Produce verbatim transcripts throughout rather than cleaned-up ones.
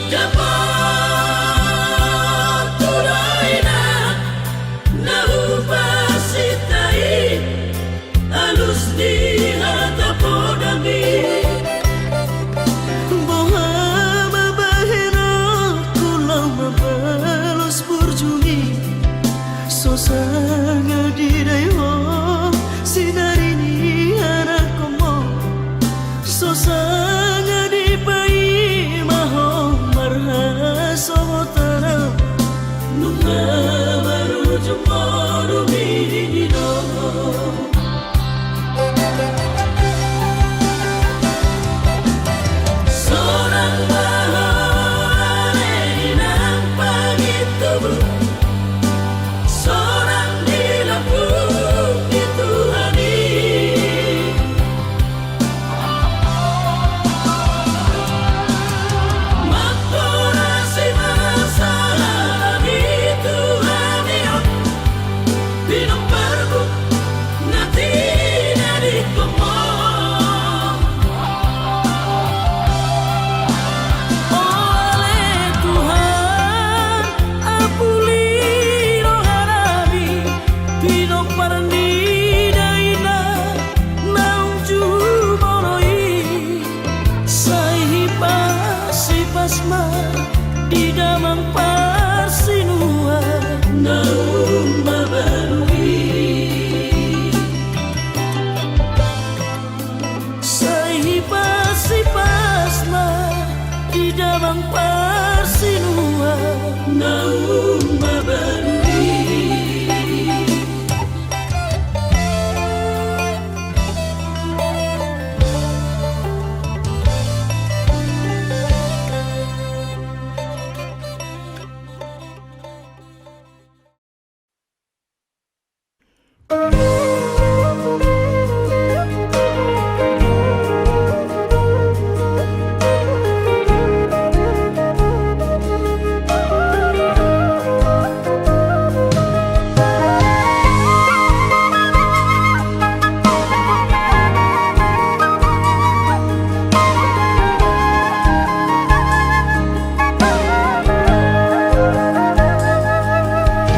Dapot tu dainang na hupasinta i, alus ni hata podami. Boha ma bahenonku laho mambalos burjumi? So sanga didai ho sinari ni anakkonmu. So sanga dipaima ho marhasohotan ahu. Nunga marujung modom i di ho. Sonang ma ho ale inang pangintubu. Sonang di lambung ni Tuhan i. Mamborasi ma sahala ni Tuhan i on. Pinomparmu na tinadingkonmu. Ale Tuhan, ampuli rohanami, pinompar ni dainang na jumolo i. Sai hipas-hipas ma di damang parsinuan naung mabalu i. Sai hipas-hipas ma di damang parsinuan naung mabalu i.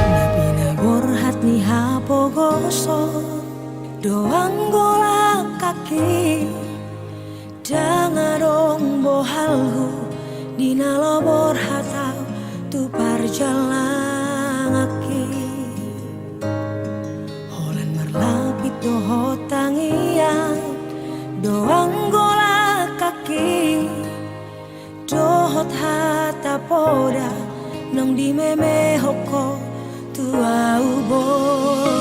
Na pinaborhat ni hapogoson do anggo langkangki. Ndang adong bohalhu di na lomo borhat ahu tu parjalahanki. Holan marlapit dohot tangiang do anggo langkangki. Dohot hata poda naung dimemehon ho tu ahu boru.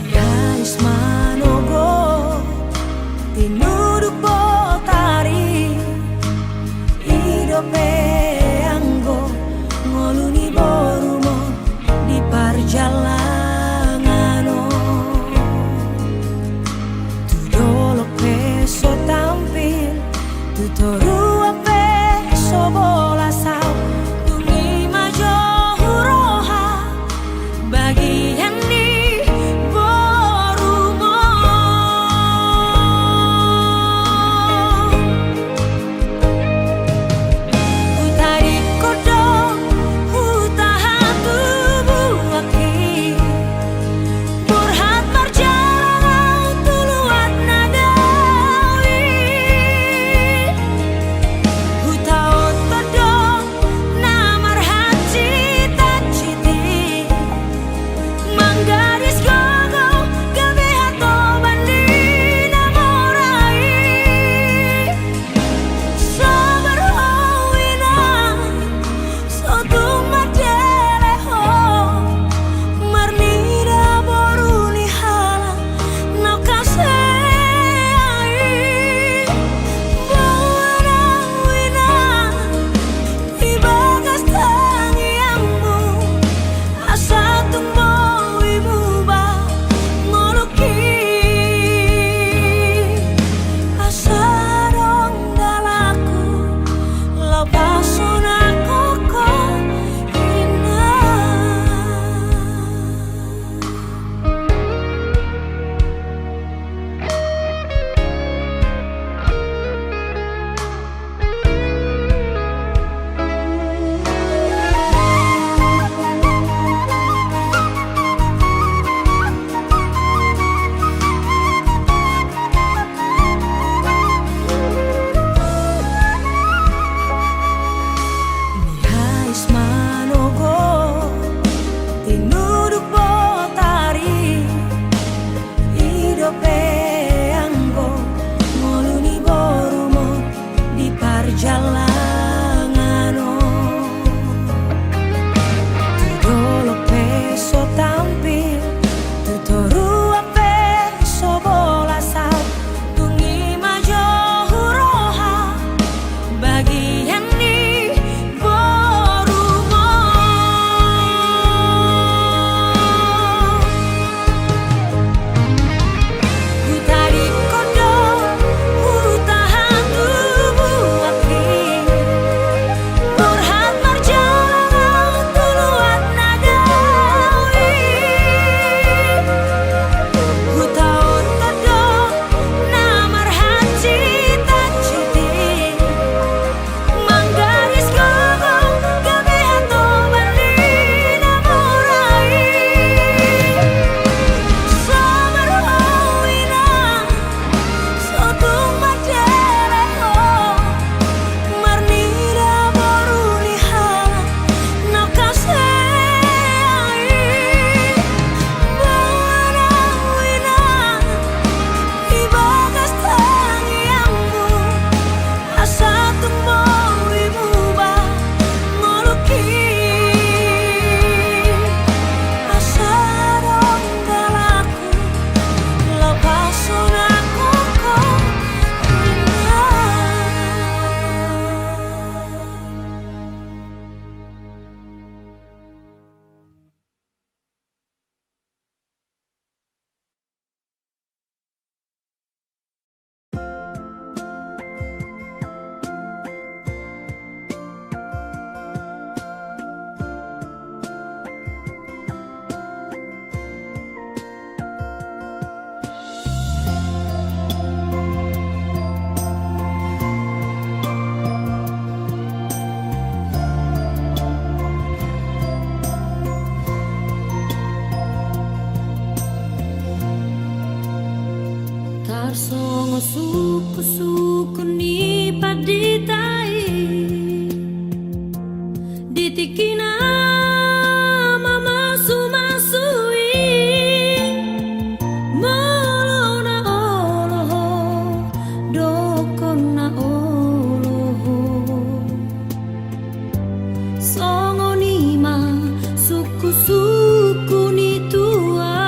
Ni hais manogot tinuduk botari. I dope anggo ngolu ni borum on di parjalahan on. Tu dolok pe so tampil, tu toruan pe so bo Songon sungkun-sungkun ni pandita i, di tingki na mamasu-masu i, molo na olo ho, dokkon na olo ho. Songon i ma sungkun-sungkun ni tua.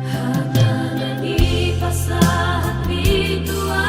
Hata na dipasahat ni tua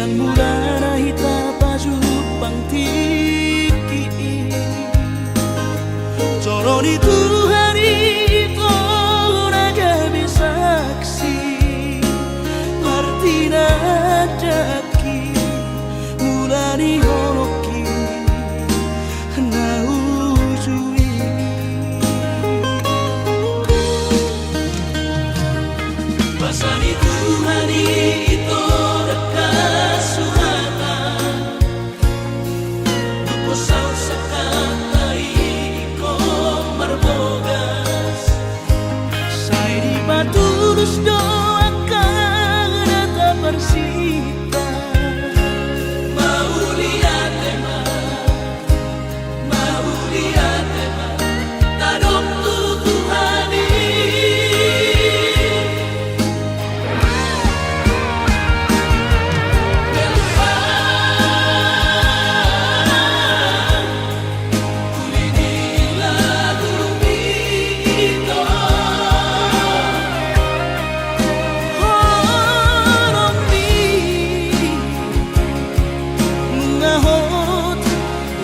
Mulana hita pajumpang tingki i, jolo ni Tuhan i do na gabe saksi. Martinandak i mula ni holongki na uju i. Basa ni Tuhan i do dangka suratan, dung saut sangkanta i ingkon marbogas. Sai dipatulus do angka na taparsinta. Mauliate ma, mauliate ma, tadok tu Tuhan i. Melpa.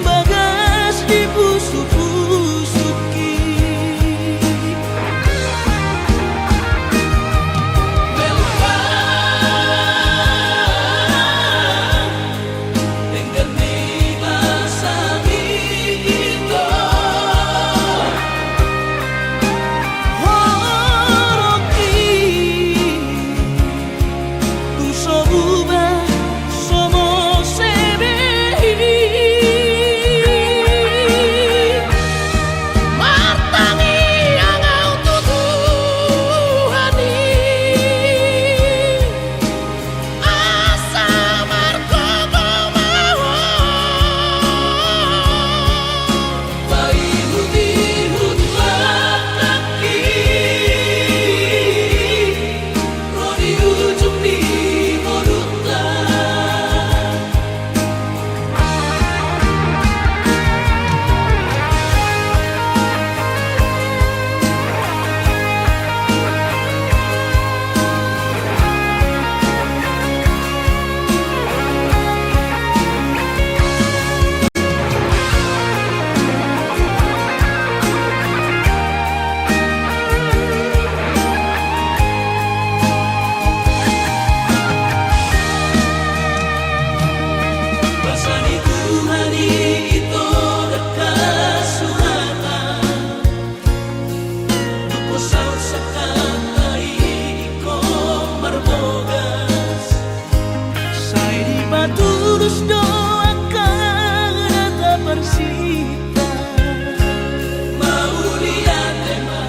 Bagas di pusuk-pusuk i. Martangiang ahu tu Tuhan i. Asa margogo ma ho. Paihut-ihut langkangki ro di ujung ni ngolunta. Basa ni Tuhan i do dangka suratan, dung saut sangkanta i ingkon marbogas. Sai dipatulus do angka na taparsinta. Mauliate ma,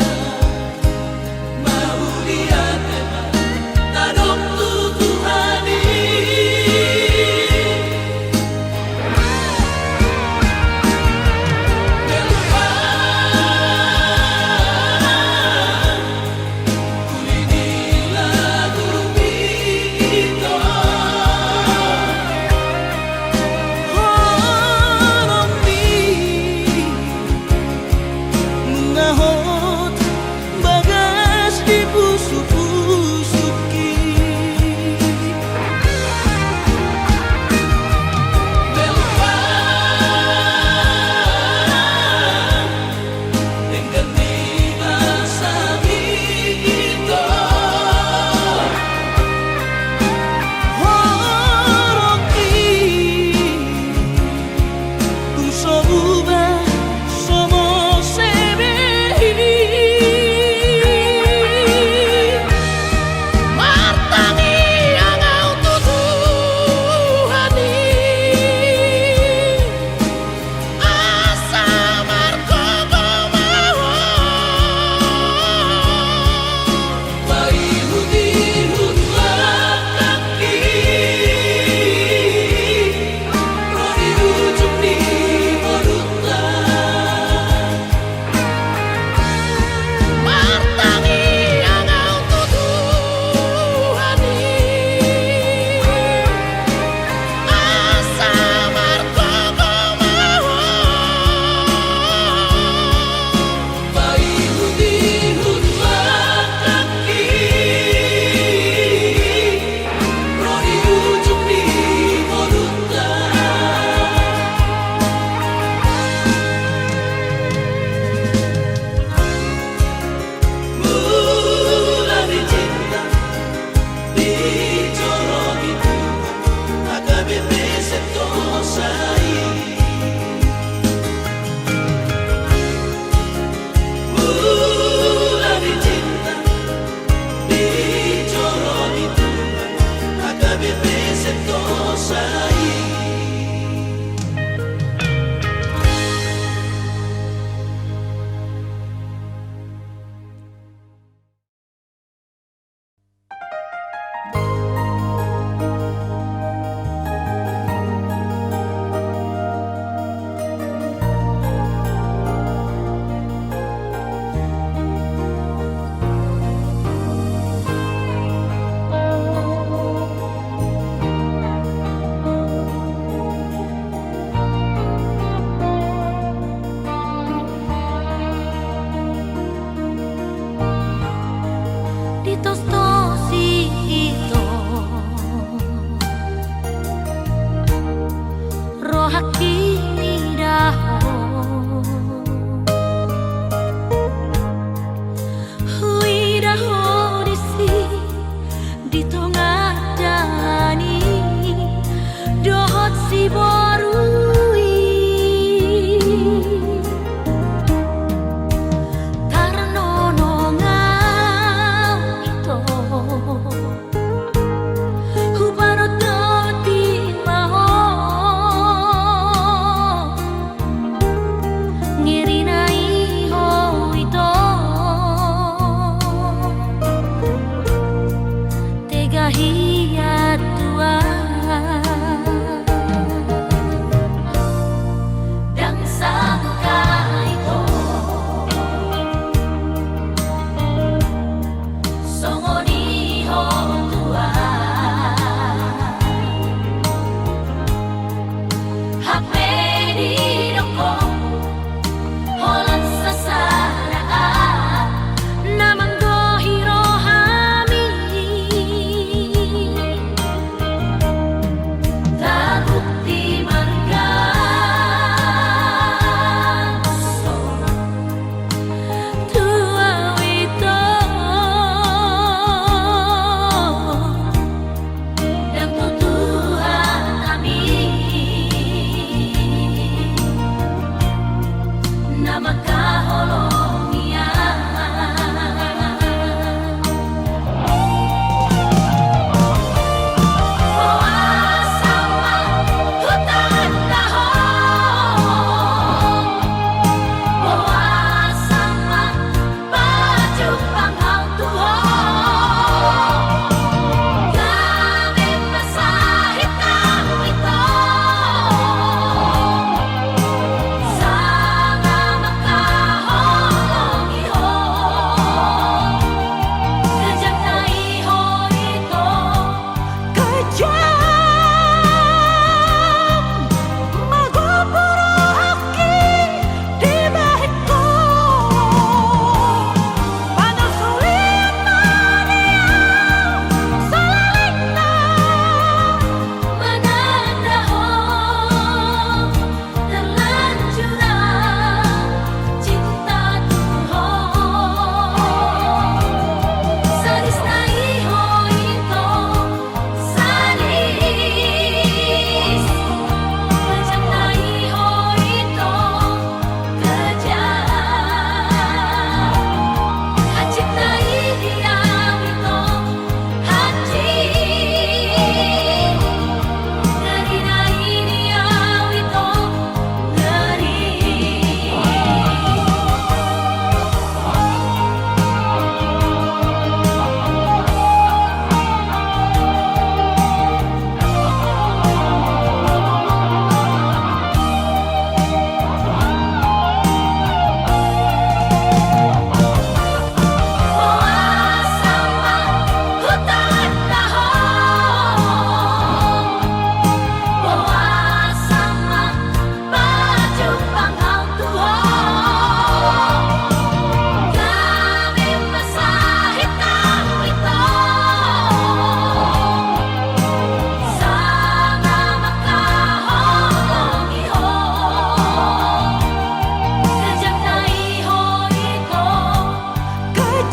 mauliate ma, tadok tu Tuhan i. Melpa.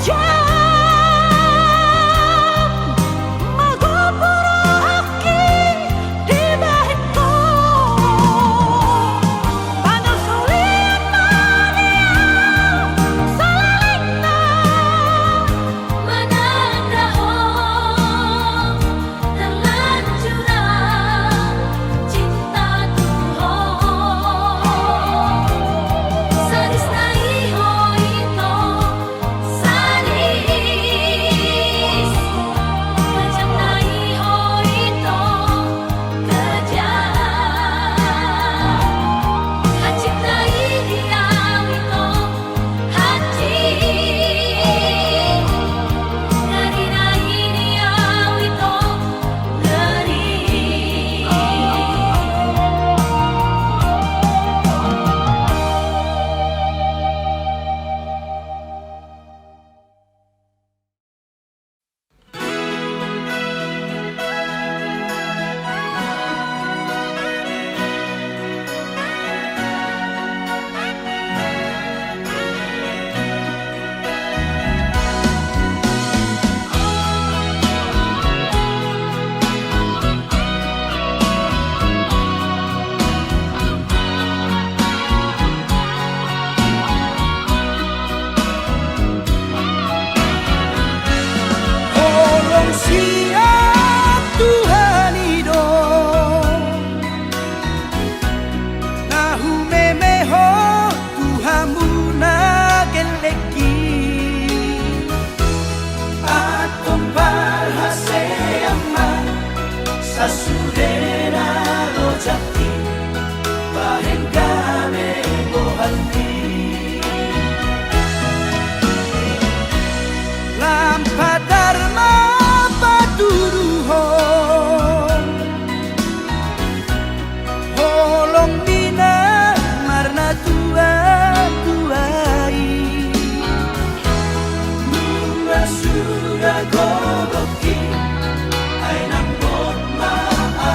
Jam ma gopo rohangki dibahen ho, panasulian ma nian salelengna. Mananda ho, terlanjur au cinta tu ho. Sadisna i ho ito, sadis. Kejamna i ho ito, kejam. Hansit na i di au ito, hansit. Ngeri na i di au ito, ngeri. Holong sian Tuhan i do na humeme ho tu hamu na gellengki. Antong parhasean ma sasude na rojangki bahen gabe bohalmi. Lam patar ma patuduhon holong ni na marnatua-tua i. Nunga suda gogotki ai nang bot ma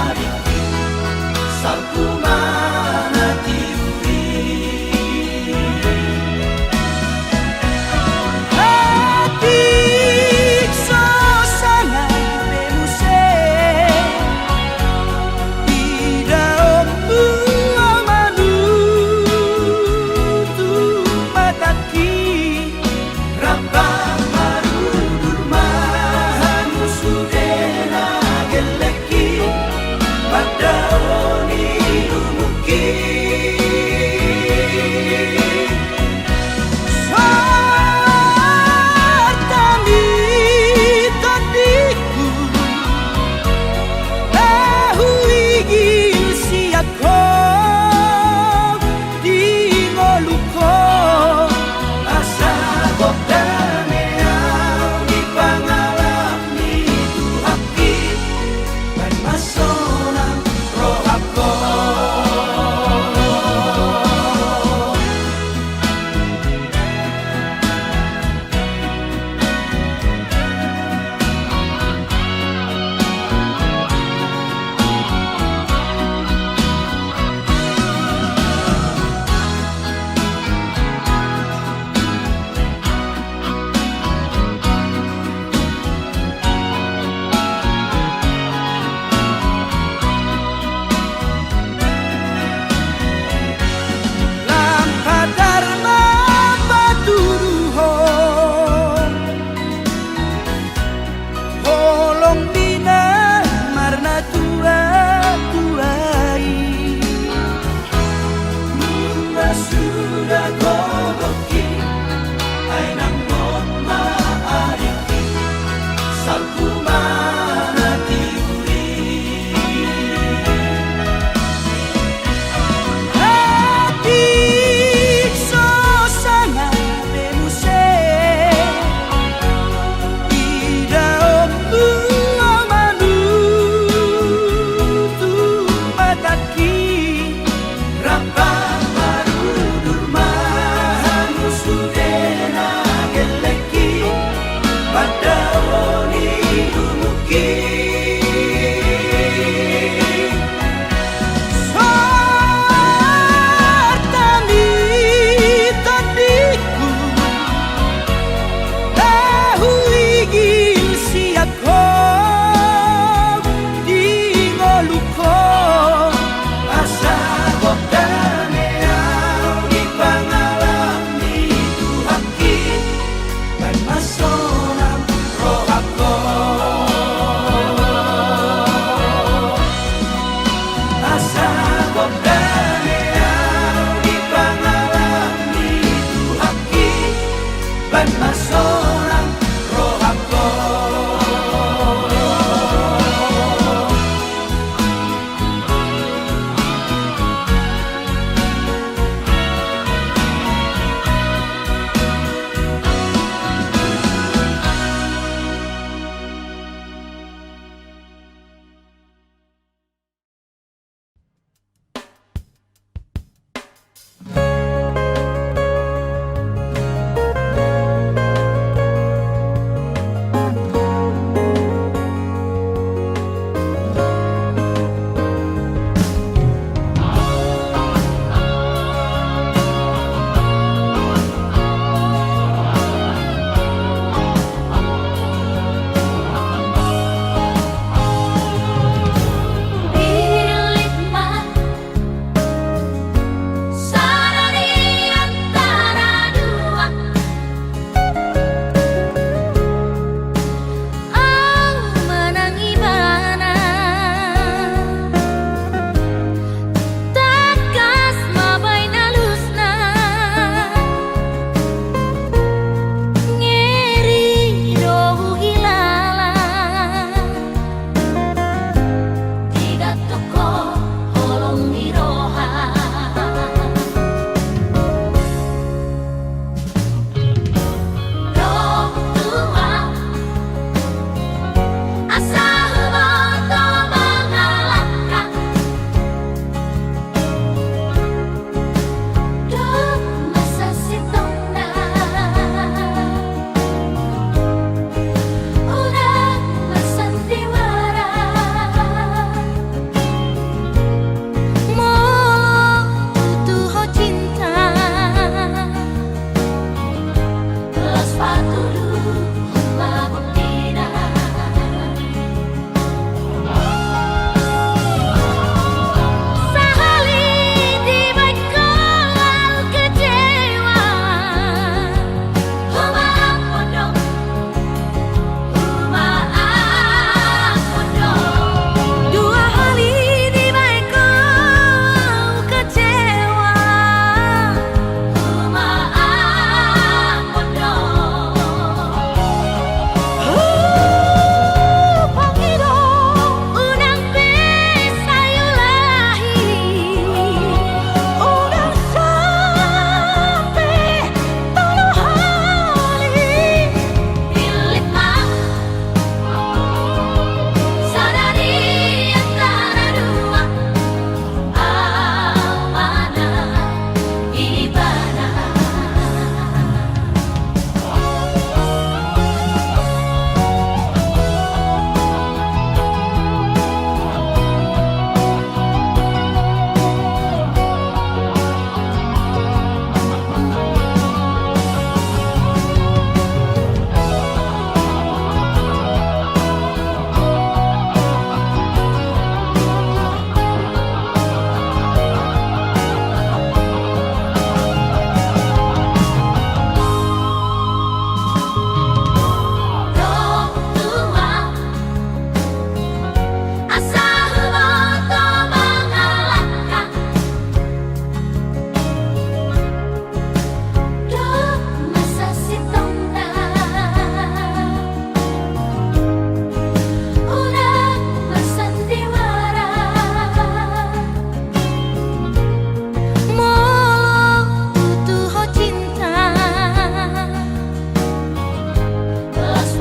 ariki, salpu ma na tiur i. Atik so sanga be muse idaonmu au manutup matangki. Rap ma marudut ma hamu sude.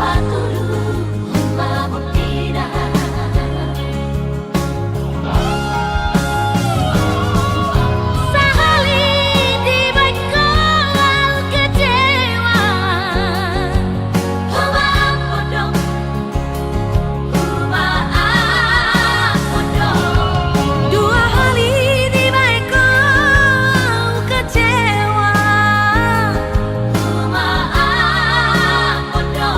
Tudu ma buktina. Sahali dibaen ho au kecewa. Ho ma ampun do. Ho ma ampun do. Dua hali dibaen ho au kecewa. Ho ma ampun do.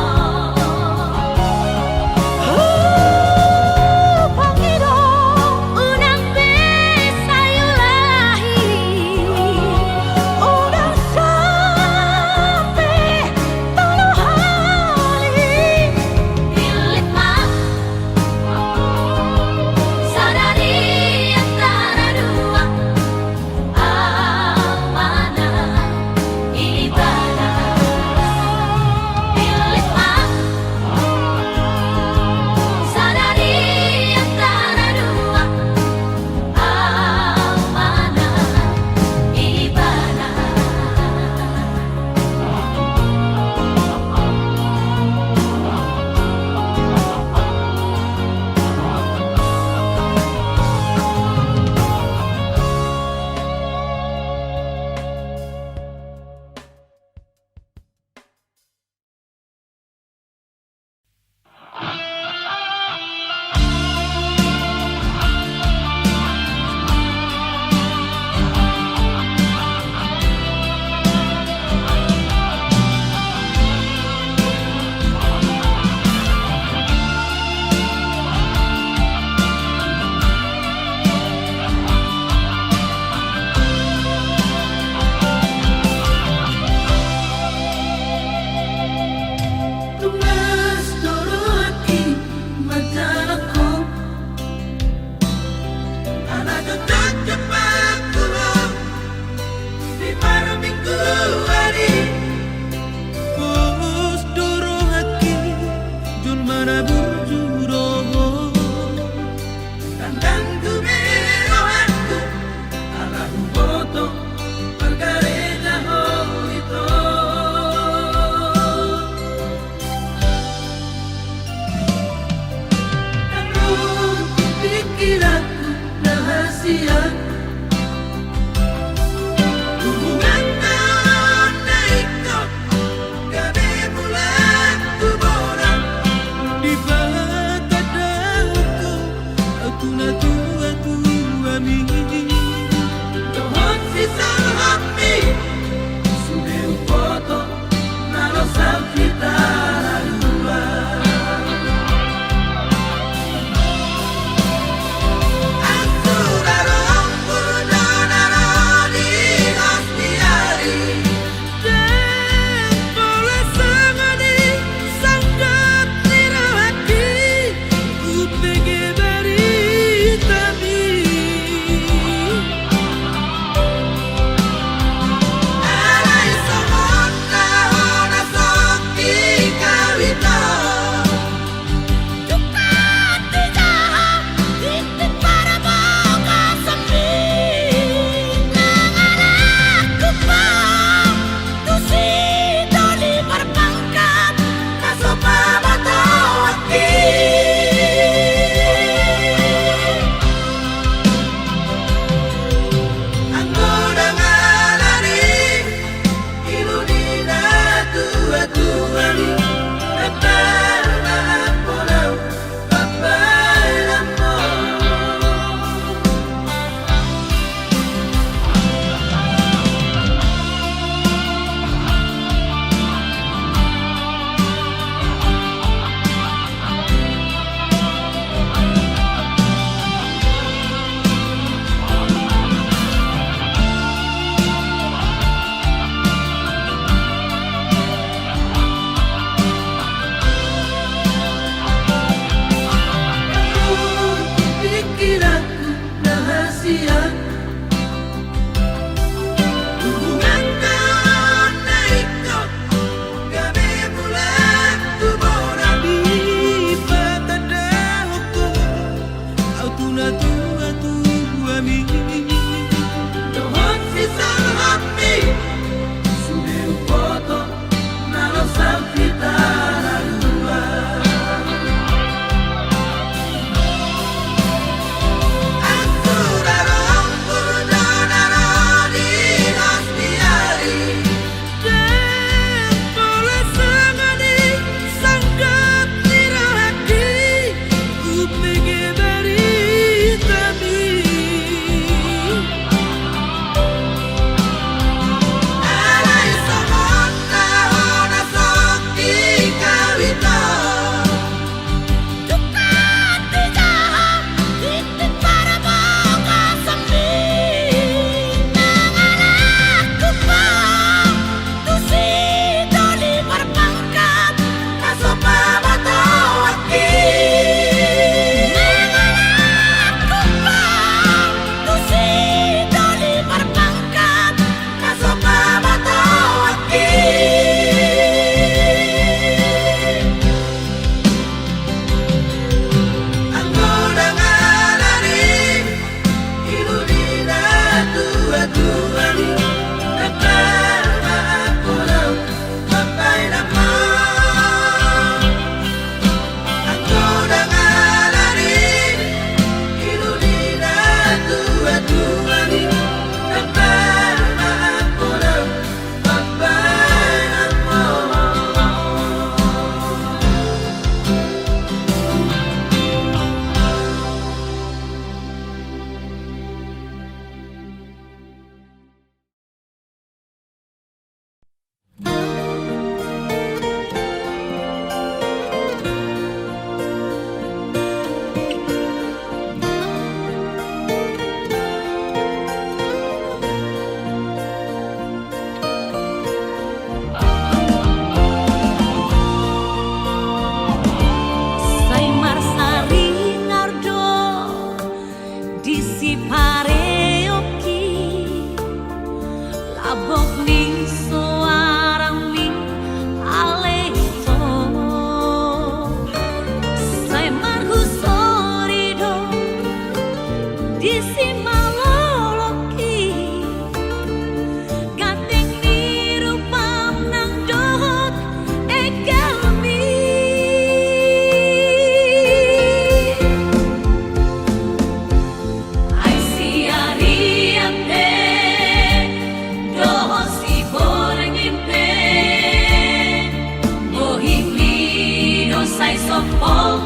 sompol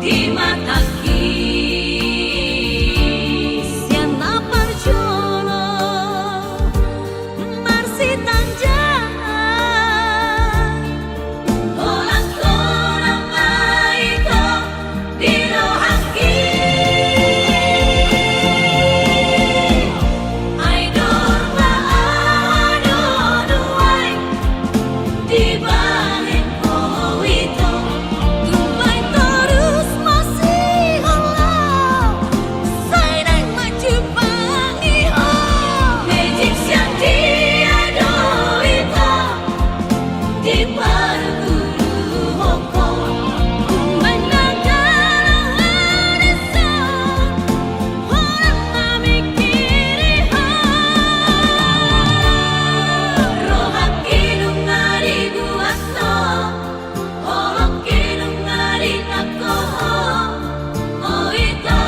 di matangki. Sian na parjolo marsitanjahan, holan torang ma ito di rohangki. Ai dor ma aha do nuaeng dibahen ho ito, tumbai torus masihol ho, sai naeng manjumpangi ho. Mejek sian dia do ito diparguru ho? Manang dalan na so hurang mamingkiri ho. Rohangki nunga dibuat ho, holongki nunga ditangko ho, o ito.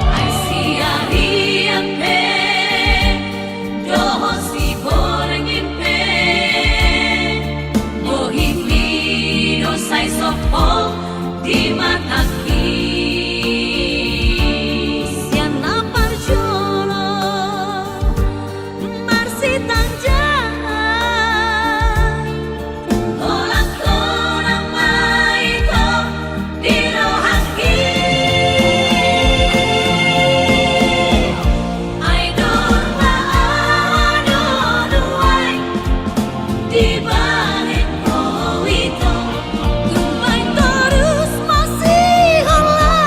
Ai siahian pe dohot siborngin pe, bohimi do sai sompol di matangki. Sian na parjolo marsitanjahan, holan torang ma ito di rohangki. Ai dor ma aha do nuaeng dibahen ho ito, tumbai torus masihol ho,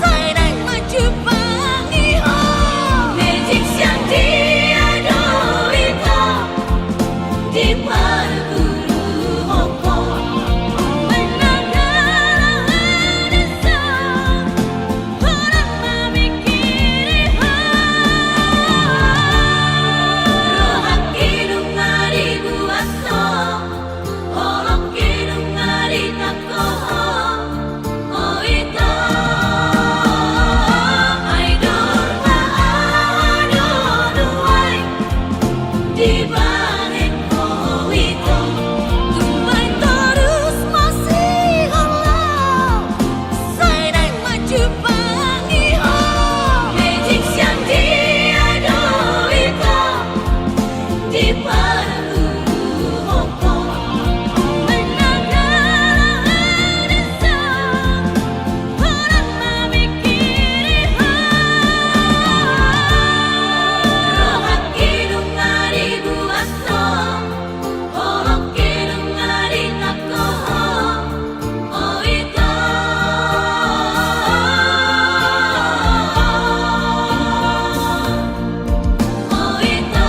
sai naeng manjumpangi ho. Mejek sian dia do ito diparguru ho? Manang dalan na so hurang mamingkiri ho. Rohangki nunga dibuat ho, holongki nunga ditangko ho, o ito. Ai dor ma aha do nuaeng dibahen ho ito, tumbai torus masihol ho, sai naeng manjumpangi ho. Mejek sian dia do ito diparguru ho? Manang dalan na so hurang mamingkiri ho. Rohangki nunga dibuat ho, holongki nunga ditangko ho, o ito. O ito.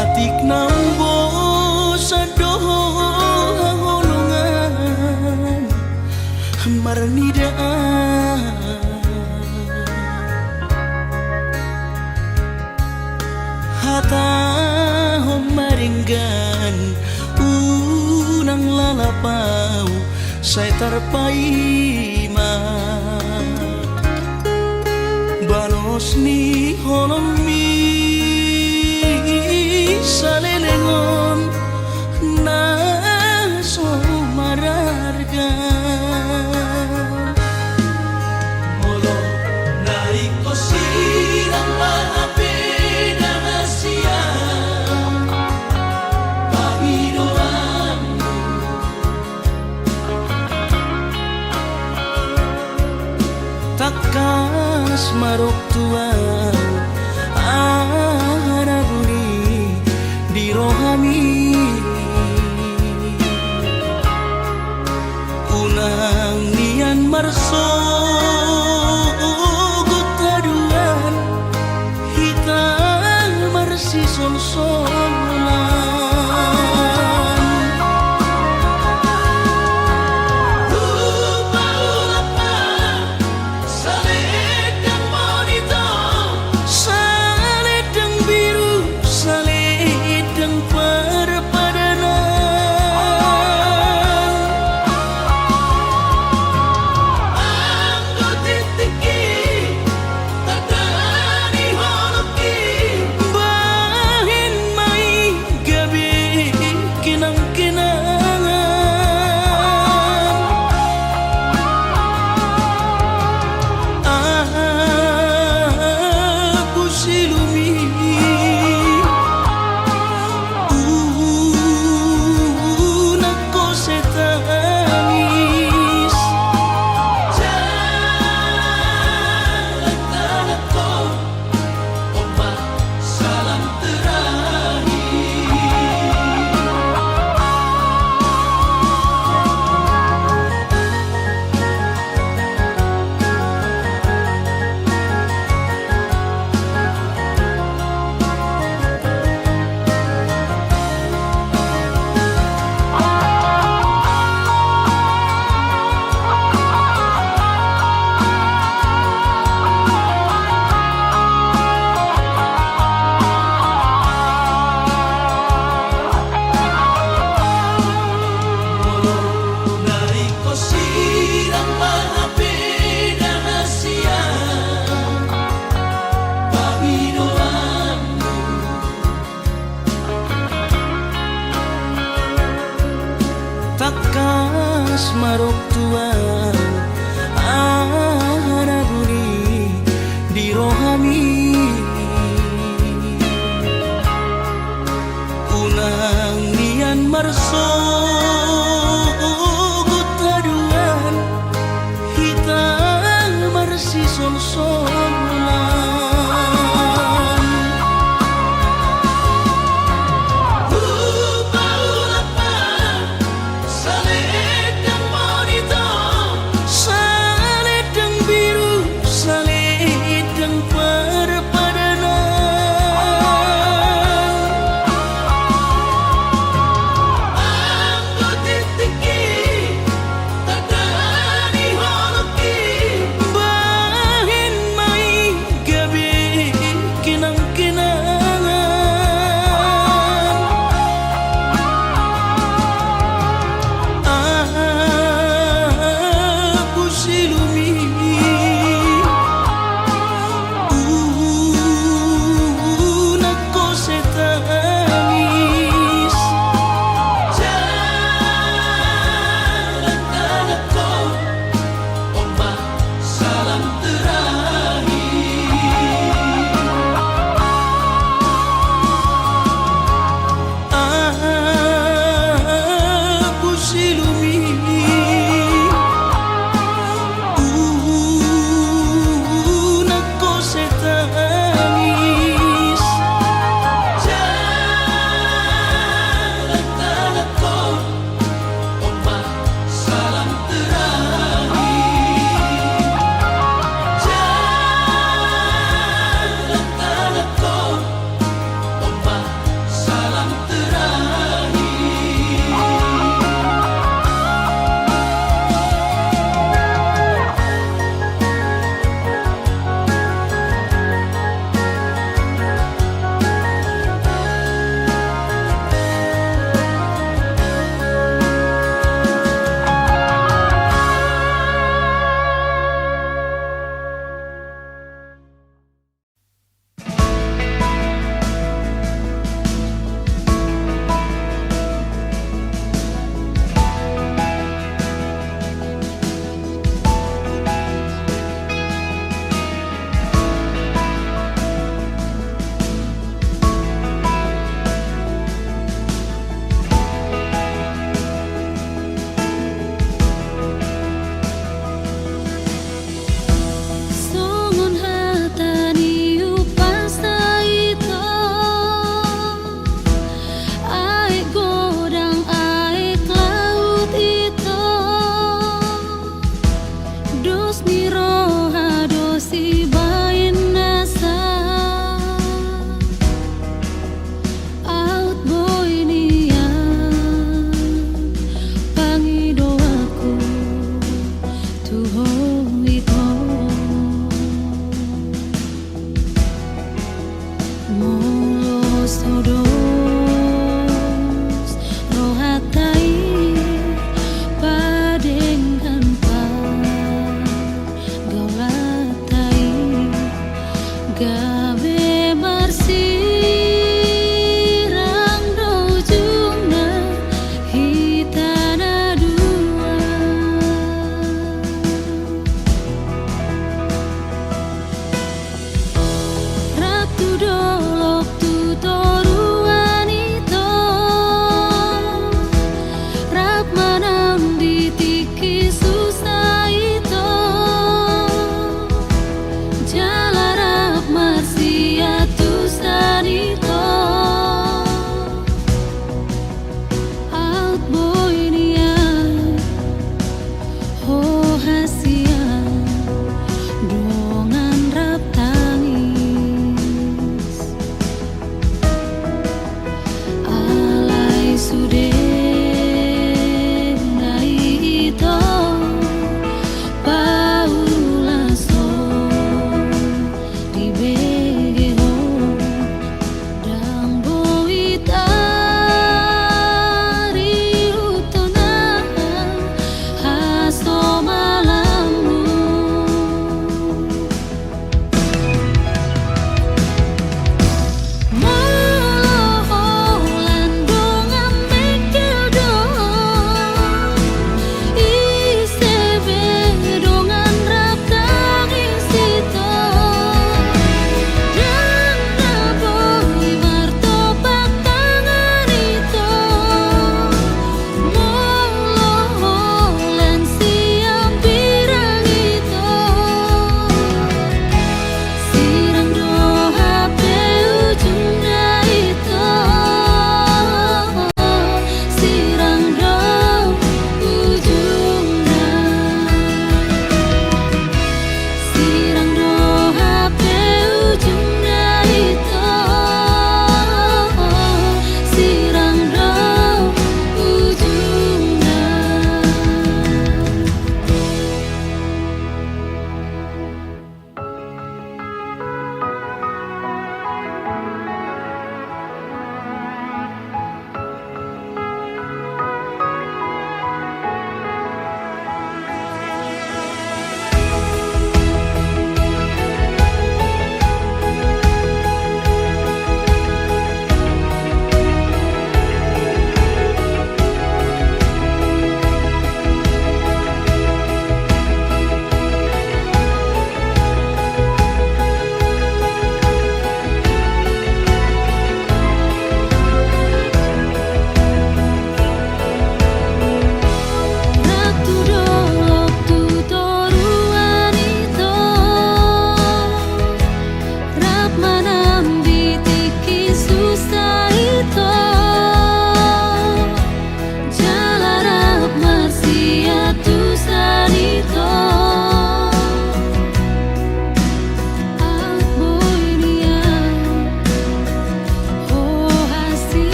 Atik naung bosan do ho haholongan marnidaan, hatahon ma denggan, unang lalap ahu Sai tarpaima balos ni holongmi, saleleng on na so mararga. Molo na ingkon sirang ma hape da hasian pangidoanmu, tangkas ma dok tu ahu aha na buni di rohami. Unang nian marsogot haduan hita marsisonsonan. Hupaulak ma salendang monitor, salendang biru, salendang parpadanan. Anggo tingtingki tanda ni holongki, bahen ma i gabe kenangkenangan. Ahu silumi unang kose tangis. Jalan tangan ko, ombak salam terakhir. Tangkas ma dok tu ahu aha na buni di rohami. Unang nian marsogot haduan hita marsisonsonan. Hupaulak ma salendang monitor, salendang biru, salendang parpadanan.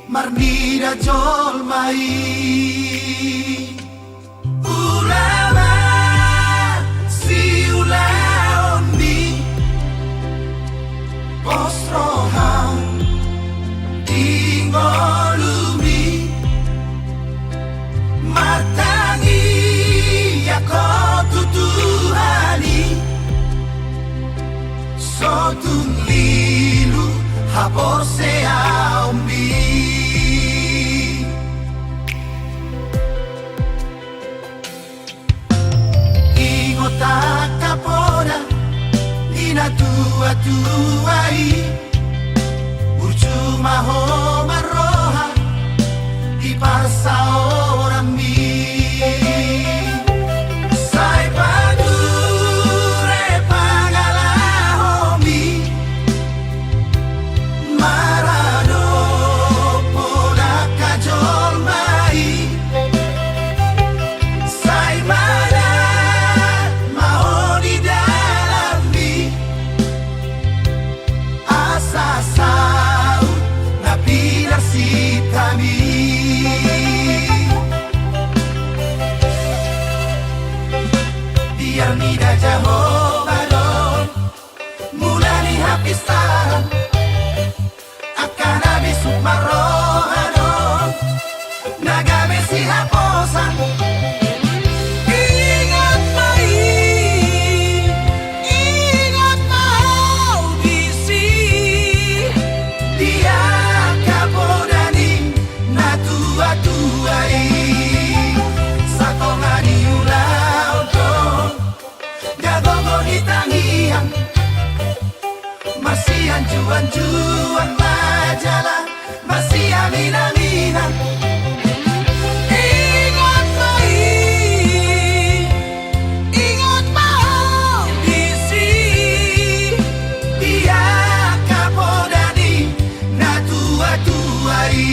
Marnida jolma i, ula ma siulaon ni pos roha di ngolumi, martangiang ho tu Tuhan i, so tung lilu haporseaonmi. Ingot angka poda ni natuatua i, burju ma ho marroha di parsaoranmi. Sai pature pangalahomi maradophon angka jolma i. Sai manat ma ho di dalanmi, asa saut na pinarsinta mi. Biar mida Jahowa do mula ni hapistaran, angka na bisuk marroha do na gabe sihaposan. Ingot ma i, ingot ma ho disi, di angka poda ni natuatua i, satonga ni ulaon do. Gagogo ni tangiang, marsianjuanjuan ma jala marsiaminaminan. Ingot ma i, ingot ma ho disi, di angka poda ni natuatua i.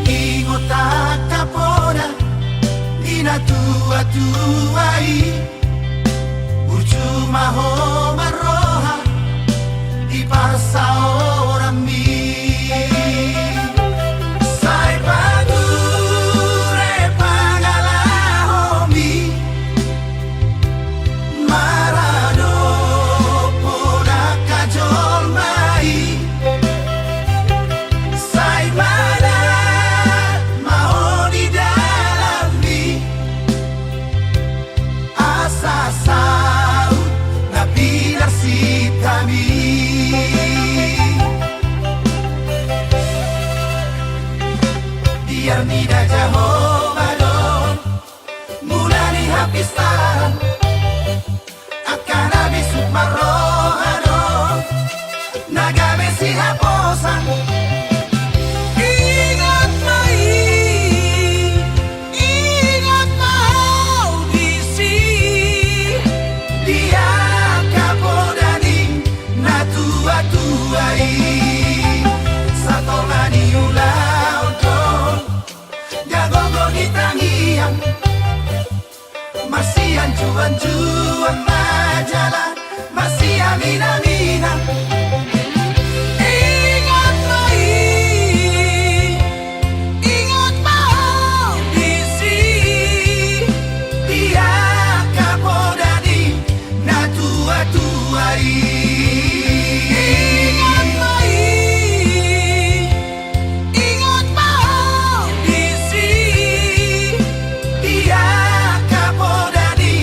Ingot angka poda ni natuatua i, burju ma ho marroha di parsaoranmi. Sai pature pangalahomi maradophon angka jolma i. Sai manat ma ho di dalanmi, asa saut na pinarsinta mi. Biar mida Jahowa do mula ni hapistaran, angka na bisuk marroha do na gabe sihaposan. Ingot ma i, ingot ma ho disi, di angka poda ni natuatua i, satonga ni ulaon do. Gagogo ni tangiang, marsianjuanjuan ma jala marsiaminaminan. Ingot ma i, ingot ma ho disi, di angka poda ni natuatua i. Ingot ma i, ingot ma ho disi, di angka poda ni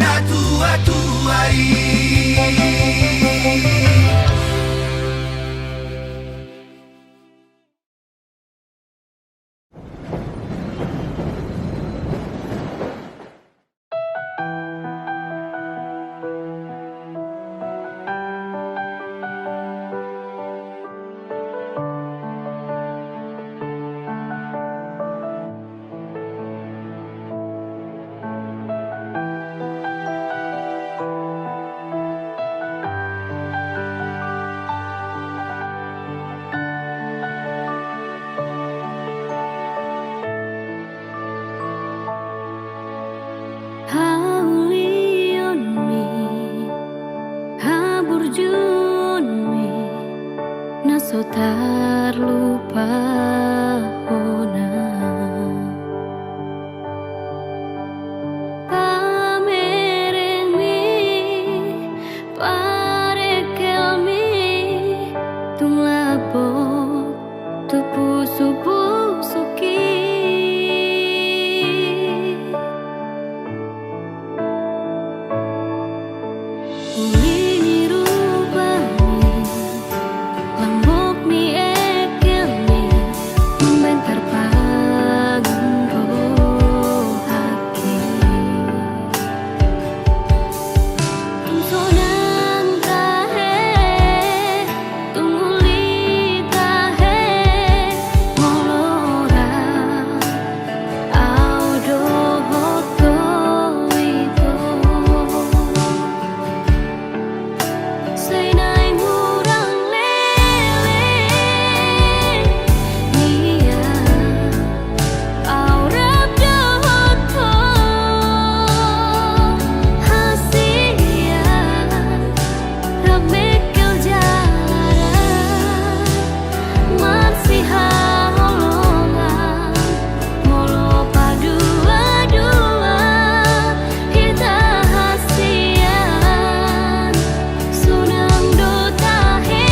natuatua i. so tarlupa hona. Pamerengmi, parengkelmi, tung lambok tu pusuk-pusukki. Uli ni rupami, lambok ni engkelmi, mambaen tarpangan rohangki. Tung sonang tahe, tung uli tahe, molo ra au dohot ho ito. Sai naeng hurang leleng nian au rap dohot ho, hasian rap mengkel jala marsihaholongan. Molo padua-dua hita hasian, sonang do tahe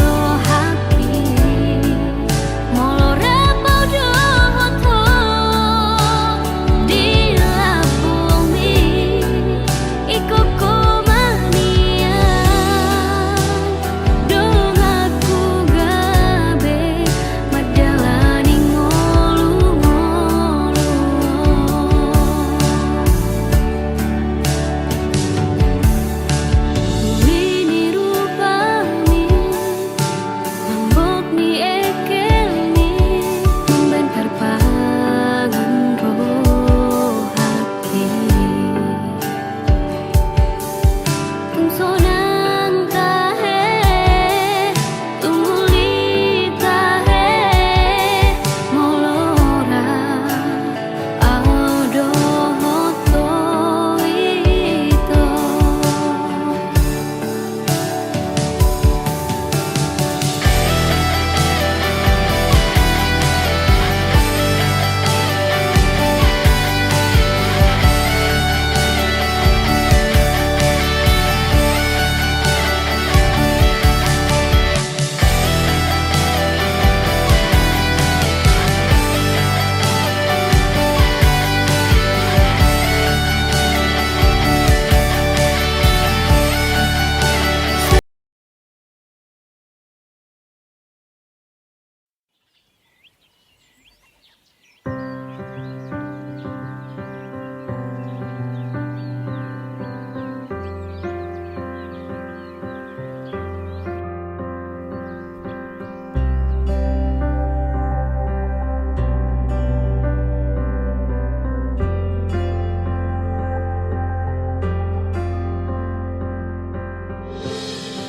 rohangki. Molo rap au dohot ho di lambungmi, ingkon ho ma nian donganku gabe mandalani ngolu-ngolu. Uli ni rupami, lambok ni engkelmi, mambaen tarpangan rohangki. Tung sonang tahe, tung uli tahe, molo ra au dohot ho ito.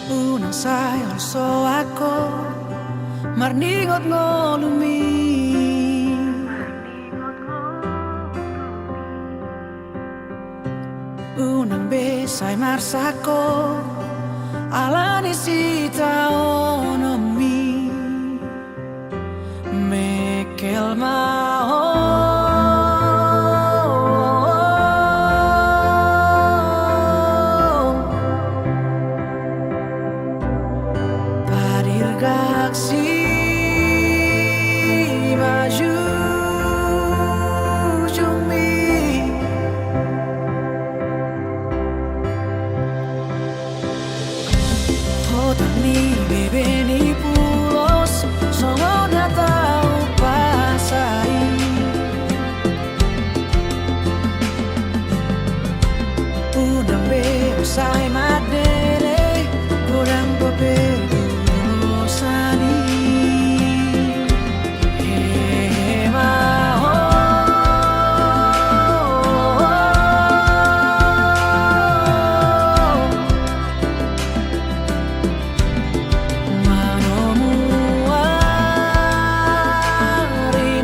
Unang sai holsoan ho marningot ngolumi. Unang be sai marsak ho ala ni sitaononmi. Mengkel ma ho. Padirgak sipajujungmi. Hotang ni bebe ni pulos songon hata umpasa i. Unang be sai mandele godang dope tu dosa ni. Hehe ma ho. Manomu ari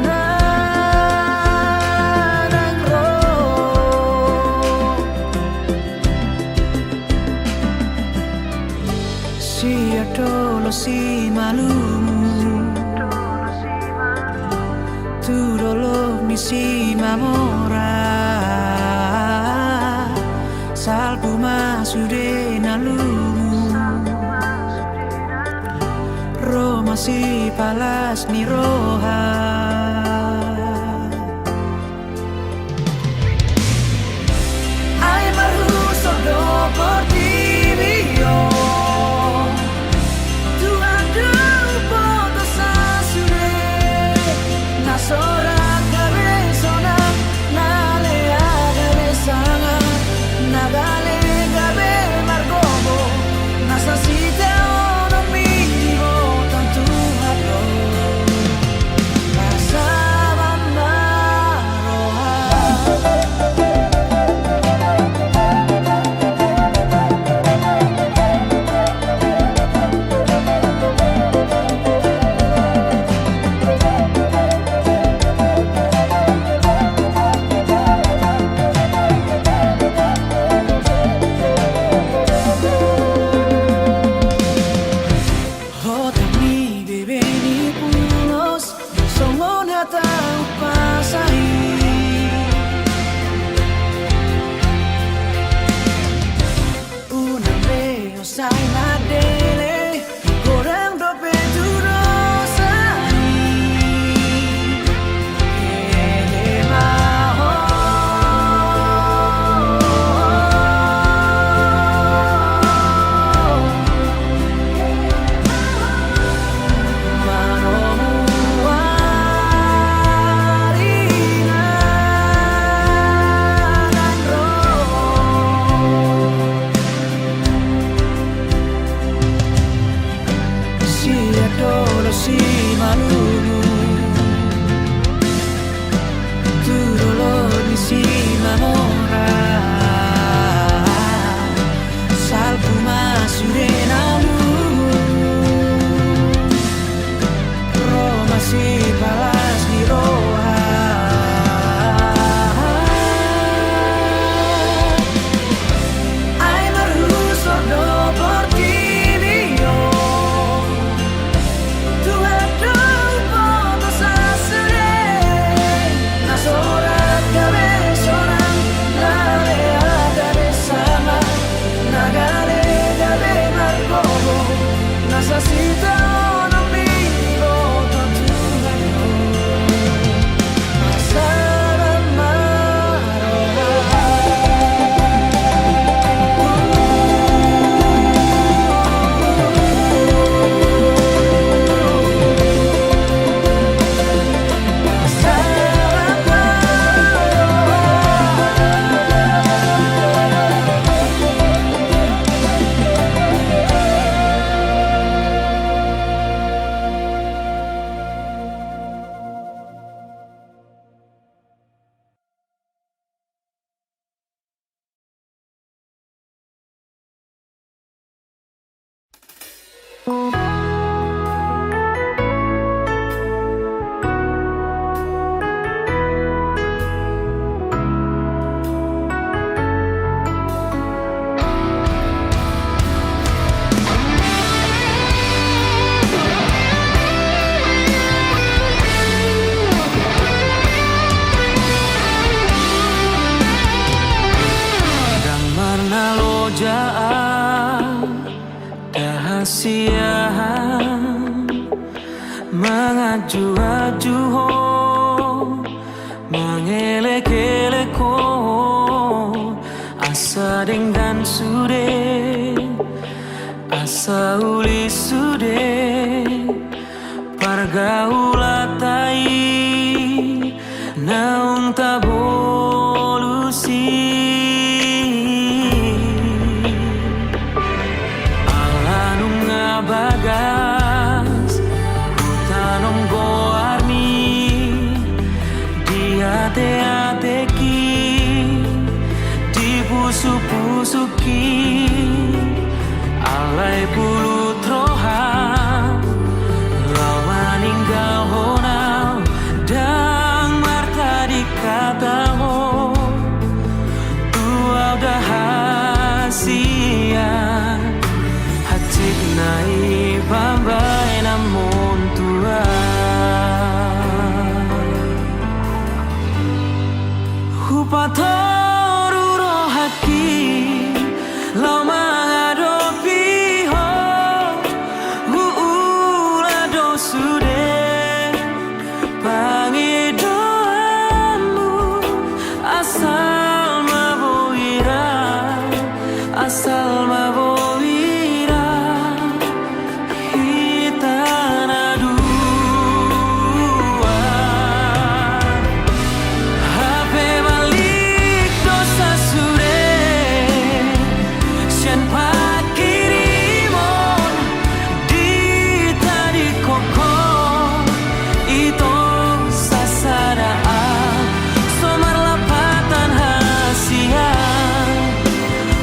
na naeng ro. Sian dolok Simalungun tu dolok ni Simamora, salpu ma sude na lungun, ro ma sipalas ni roha. Ai marhusor do portibi on, Tuhan do huboto sasude, na so rap gabe sonang, na lea gabe sanga, na gale gabe margogo, na sasintaion on ma diboto Tuhan do. Hotang ni bebe ni pulos, songon hata umpasa i. Unang be sai mandele, godang dope tu dosa i. Hehe ma ho. Sian dolok Simalungun tu dolok ni Simamora, salpu ma sude na lungun, ro ma sipalas ni roha. Ai marhusor do portibi on, Tuhan do huboto sasude, na so rap gabe sonang, na lea gabe sanga, na gale gabe margogo, na sasintaion on ma diboto Tuhan do. Ndang marnalojaan hasian, manganju-anju ho, mangelek-elek ho, asa denggan sude, asa uli sude pargaulan ta i naung tabolus i. Ala nunga bagas hutanom goarmi di ate-atek i, di pusuk-pusuk i. Alai pulut roha laho maninggal Asal ma boi ra hita na dua. Hape malik do sasude sian pangkirimon di tadingkon, ito sasada, so marlapatan hasian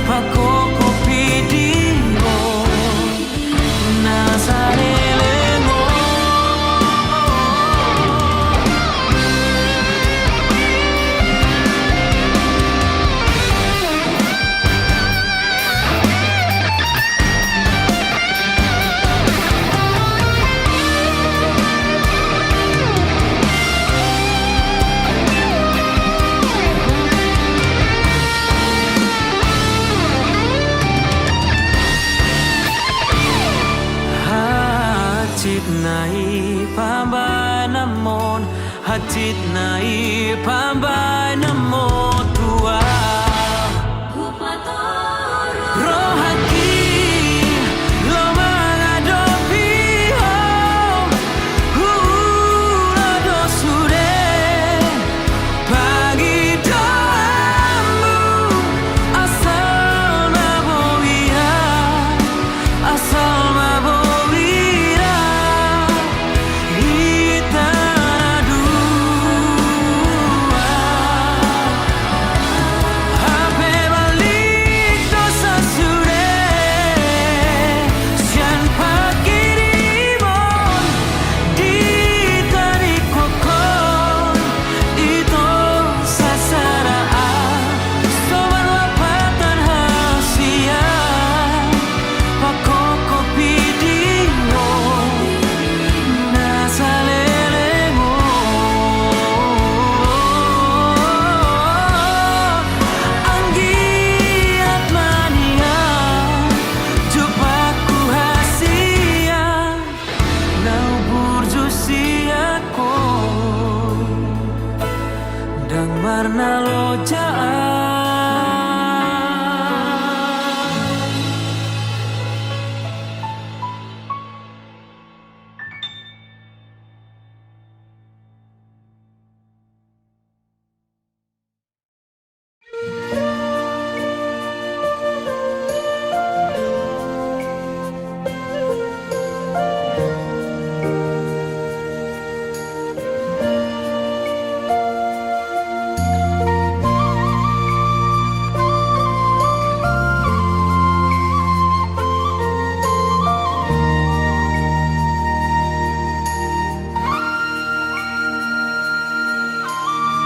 pakokop pidi on na saleleng on. Hansit na i pambahenanmon, hansit na i pambahenanmon tu ahu. Rohangki laho mangadopi ho, huula do sude pangidoanmu. Asal ma boi ra, asal ma boi ra hita na dua. Hape malik do sasude sian pangkirimon di tadingkon, ito sasada, so marlapatan hasian pakokop pidi on na saleleng on. Anggiat ma nian jumpa hasian na burju sian ho, ndang marnalojaan.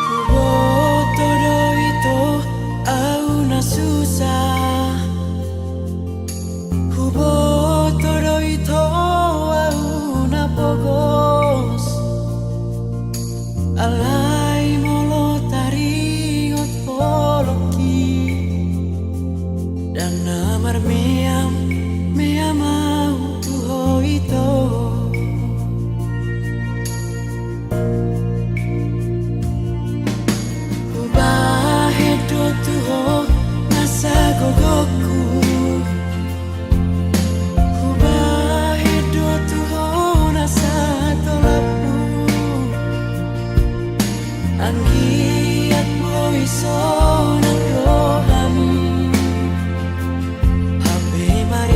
Huboto do ito ahu na susa, huboto do ito ahu na pogos. Alai molo taringot holongki, ndang na marmeam meam ahu tu ho ito. Hubahen do tu ho nasa gogongku, hubahen do tu ho nasa tolapku. Anggiat boi sonang roham, hape mari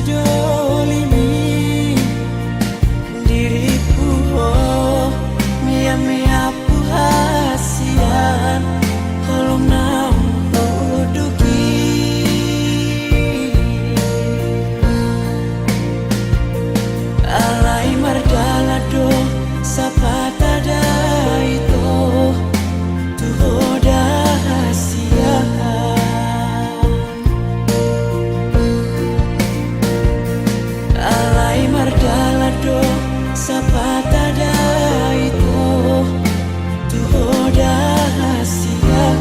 Dolimi diriku ho, miammiampu hasian, holong naung huduki. Alai mardalan do sapata da ito tu ho da hasian. Alai mardalan do sapata da ito tu ho da hasian.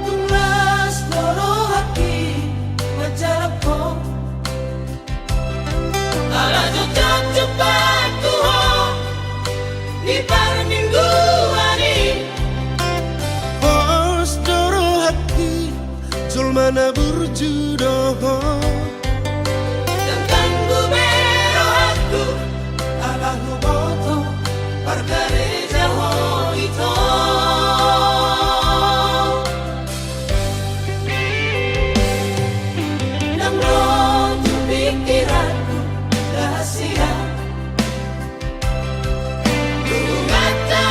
Tung las do rohangki manjalap ho. Ala jotjot jumpangku ho di parmingguan i. Pos do rohangki jolma na burju do ho. Dang tanggu be rohangku ala huboto pargareja ho ito. Ndang ro tu pikiranku da hasian. Dung hata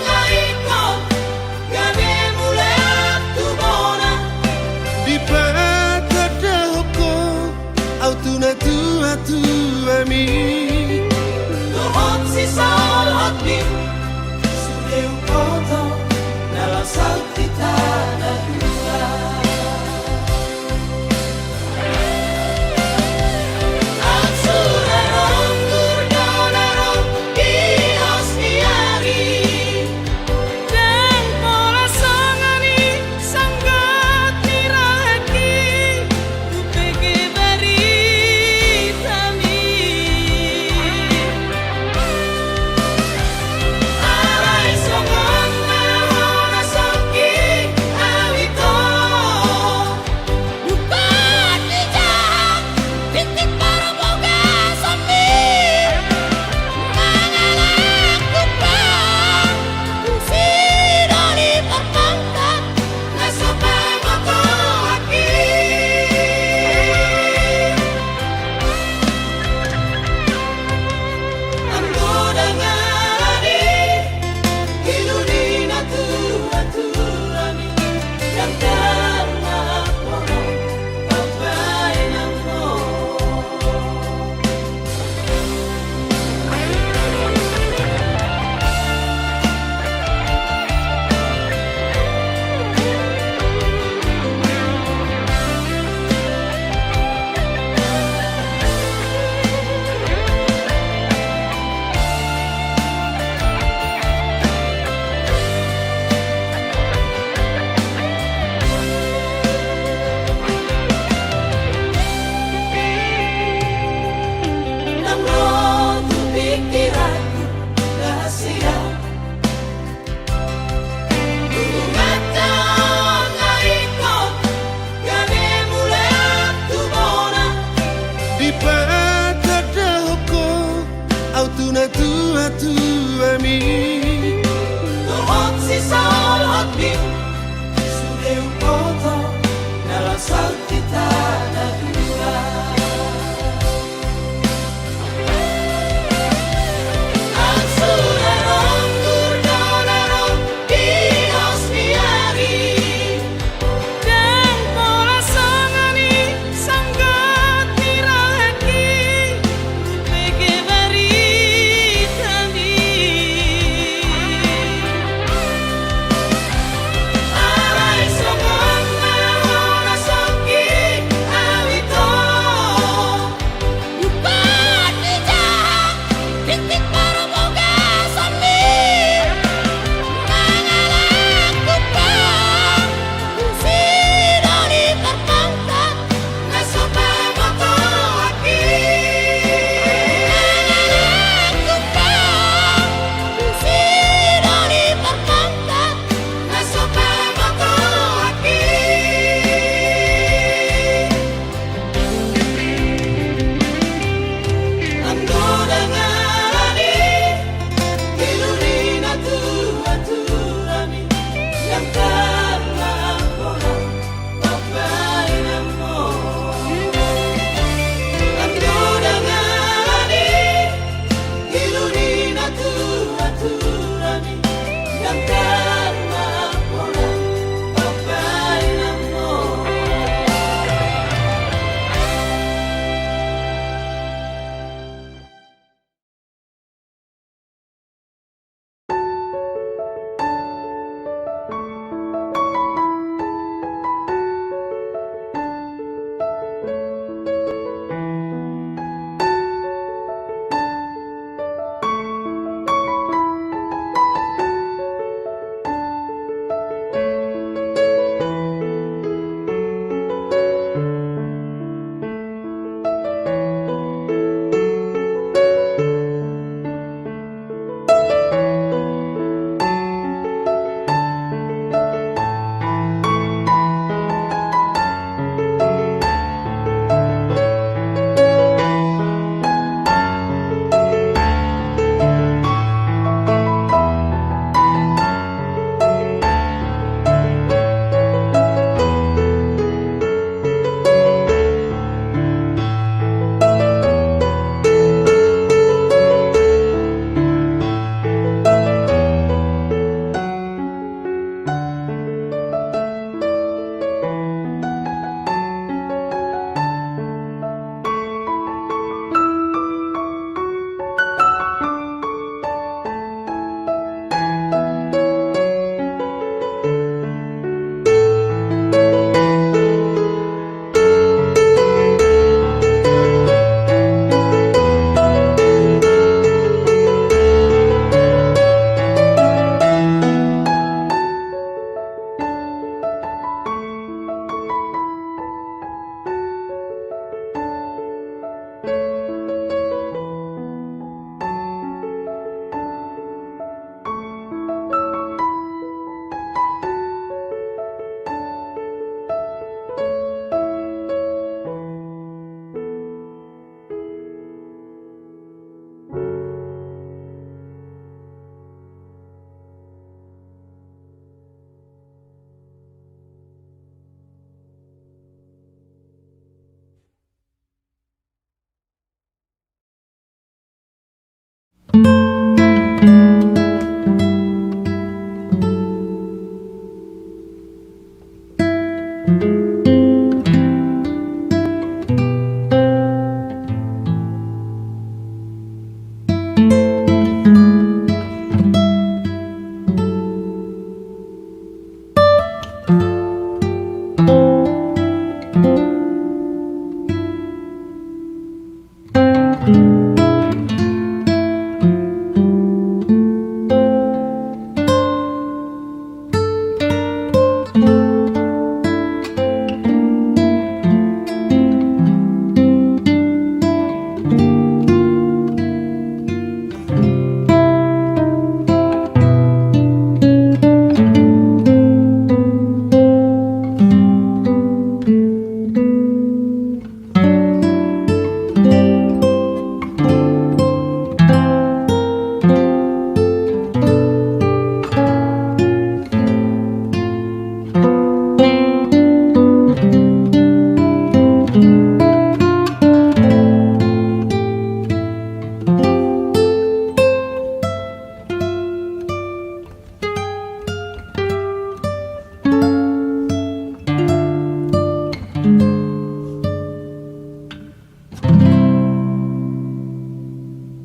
na ingkon gabe mulak tu bona. Dipatanda ho